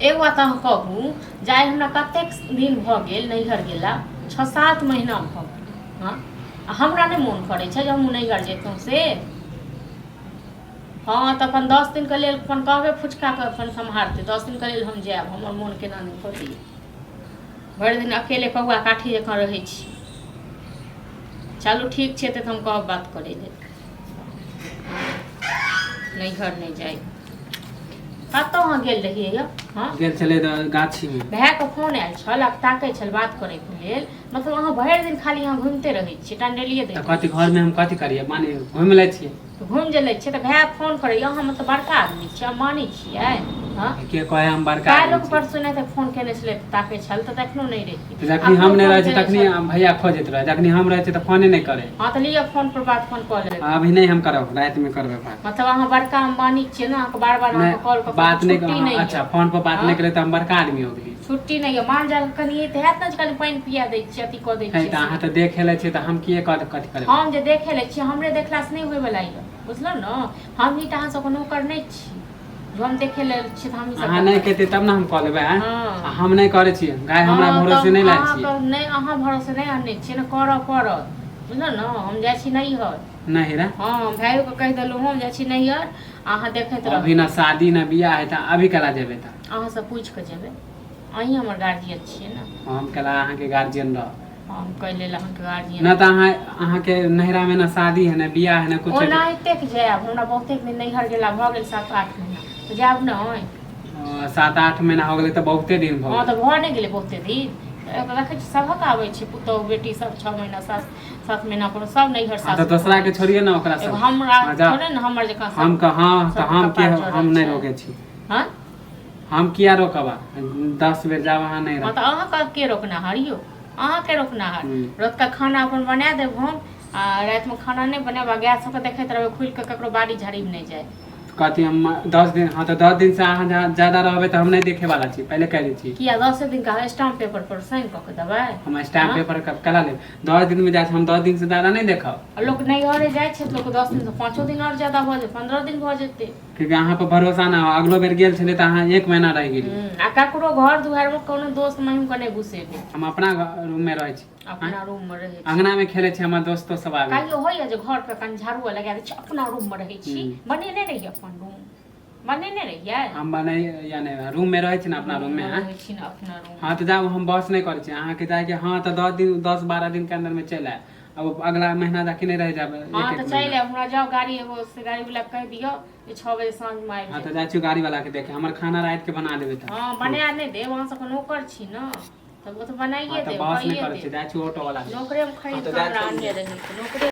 एक बात अहाँ कहू जे आइ हमरा कतेक दिन भऽ गेल नैहर गेला, 6-7 महीना भऽ गेल। हँ, आ हमरा नहि मोन करै छै जे हमहूँ नैहर जैतहुँ से। हँ, तऽ अपन 10 दिनके लेल अपन कहबै फुचकाके अपन सम्हारतै, 10 दिनके लेल हम जायब। हमर मोन केना नहि करैए, भरि दिन अकेले कौआ काठी जकाँ रहै छी। चलू ठीक छै, तऽ हम कहब बात करै लेल। नैहर नहि जाइ। कतऽ अहाँ गेल रहियै यौ? हँ, गेल छलै तऽ गाछीमे। भायके फोन आयल छल आ ताकै छल बात करैके लेल। मतलब अहाँ भरि दिन खाली अहाँ घुमिते रहै छियै, टंडेलिए तऽ दैत। कथी घरमे हम कथी करियै? माने घुमि लै छियै। तऽ घुमि जे लै छियै तऽ भाय फोन करैए। अहाँ मतलब बड़का आदमी छियै, अहाँ मानै छियै? हँ। के कहै हम बड़का काल्हि आदमी छी? परसू नहि तऽ फोन केने छलै तऽ ताकै छल तऽ तखनो नहि रहियै। तऽ जखनी हम नहि रहै छी तखनी भैया खोजैत रहै, जखनी हम रहै छी तऽ फोने नहि करै। हँ, तऽ लिअ फोन पर बात, फोन कऽ लेबै। अभी नहि हम करब, रातिमे करबै बात। मतलब अहाँ बड़का अंबानी छियै ने, अहाँके बार बार अहाँके कॉल कऽ बात नहि छुट्टी नहि। अच्छा, फोन पर बात नहि करै तऽ हम बड़का आदमी हो गेली? छुट्टी नहि यऽ। माल जाल कनि तऽ हैत ने जे कनि पानि पिया दै छियै, अथी कऽ दै है छियै। तऽ अहाँ तऽ देखे लै छियै तऽ हम किए कथी कथी करबै? हम जे देखे लै छियै, हमरे देखलासँ नहि होइवला यऽ, बुझलहुँ ने? हमही तऽ अहाँ सबके नौकर नहि छी जो हम देखे लेल छियै तऽ हमही सब। अहाँ नहि कहतै तब ने हम कऽ लेबै, आँय? हँ। आ हम नहि करै छियै गाय, हमरा हँ, भरोसे तऽ नहि लायल छियै। अहाँके नहि, अहाँ भरोसे नहि आनै छियै ने, करऽ पड़त, बुझलहुँ ने? हम जाइ छी नैहर। नहि रे। हँ, हम भाइयोके कहि देलहुँ, हम जाइ छी नैहर, अहाँ देखैत रहू। अभी ना शादी ना बियाह है तऽ अभी कला जेबै तऽ? अहाँसँ पूछि कऽ जेबै, अहीं हमर गार्जियन छियै ने। हम कला अहाँके गार्जियन रह? हम कहि लेल अहाँके गार्जियन। ना तऽ अहाँ अहाँके नैहरा में ना शादी है, ना बियाह है, ना कुछ है। ओनाहिते जायब, हमरा बहुते दिन नैहर गेला भऽ गेल 7-8 महीना, तऽ जायब नहि? 7-8 महीना हो गेलै तऽ बहुते दिन भऽ हँ गेलै। तऽ भऽ नहि गेलै बहुते दिन? एतऽ देखै छी सभक आबै छै पुतहु बेटी सब 6 महीना 7 7 महीना पर सब नैहर हँ, तऽ सासुर दोसरा के पहुँचै छै। छोड़िए ने ओकरा एगो सब। हमरा हँ, जा। थोड़े ने हमर जकाँ सब हम कह हँ तऽ सबके हम के कपार हम चढ़ल नहि छै। रोकै छी। हँ। हम किया रोकब? 10 बेर जाब अहाँ नहि हँ, रह तऽ अहाँके के रोकनाहर यौ? अहाँके रोकनाहर? रतुका खाना अपन बना देब हम, आ रातिमे खाना नहि बनायब, आ गाय सबके देखैत रहबै खुलि कऽ, ककरो बाड़ी झाड़ीमे नहि जाय। कथी हम 10 दिन? हँ, तऽ 10 दिन से अहाँ ज्यादा रहबै तऽ हम नहि देखे वाला छी, पहिले कहि दै छी। किया 10 दिन का स्टाम्प पेपर पर साइन कऽ के देबै? हम स्टाम्प हँ? पेपर करा लेब। 10 दिन में जाइ छी हम, 10 दिन से ज्यादा नहि देखब। आ लोक नैहरे जाइ छै तऽ लोक 10 दिन से 5 दिन आओर ज्यादा भऽ जेतै, 15 दिन भऽ जेतै। क्योंकि अहाँ पर भरोसा ना हो। अगलो बेर गेल छलै तऽ अहाँ एक महीना रहि गेली। आ ककरो घर दुआरिमे कोनो दोस्त महिमके नहि घुसेबै। हम अपना रूम में रहै छी। अपना रूम मे रहै छी। अंगना में खेले छी, हमर दोस्तो सब आबै। कहियो होइया जे घर पर कनि झाड़ू लगा दै छी, अपना रूम मे रहै छी? बनेने रहियै अपन रूम, बनेने रहियै। हम बनै या नहि, रूम में रहै छी ने, अपना रूम में। आँय? रहै छी ने अपना रूम। हाँ, तऽ जाउ, हम बस नहि करै छी अहाँके जायके। हाँ, तऽ 10 दिन, 10-12 दिन के अंदर में चलि आयब। अब अगला महीना जाके नहि रहि जाब। हँ, एक तऽ एक चलि महीना। आयब हमरा। जाउ, गाड़ी एगो से गाड़ी वला के कहि दियौ जे 6 बजे साँझमे आबि हाँ, जायब। तऽ जाइ छी गाड़ी वाला के देखे। हमर खाना राति के बना देबै तऽ। हँ, बना नहि देब? अहाँ सबके नौकर छी ने, तऽ ओ तऽ हाँ बनाइए तऽ देब, बस नहि कहिए करै छी, देब। जाइ छी ऑटो वाला के। नौकरेमे हाँ खरीद तऽ कऽ जाइ हमरा छी। आनने रही नौकरे।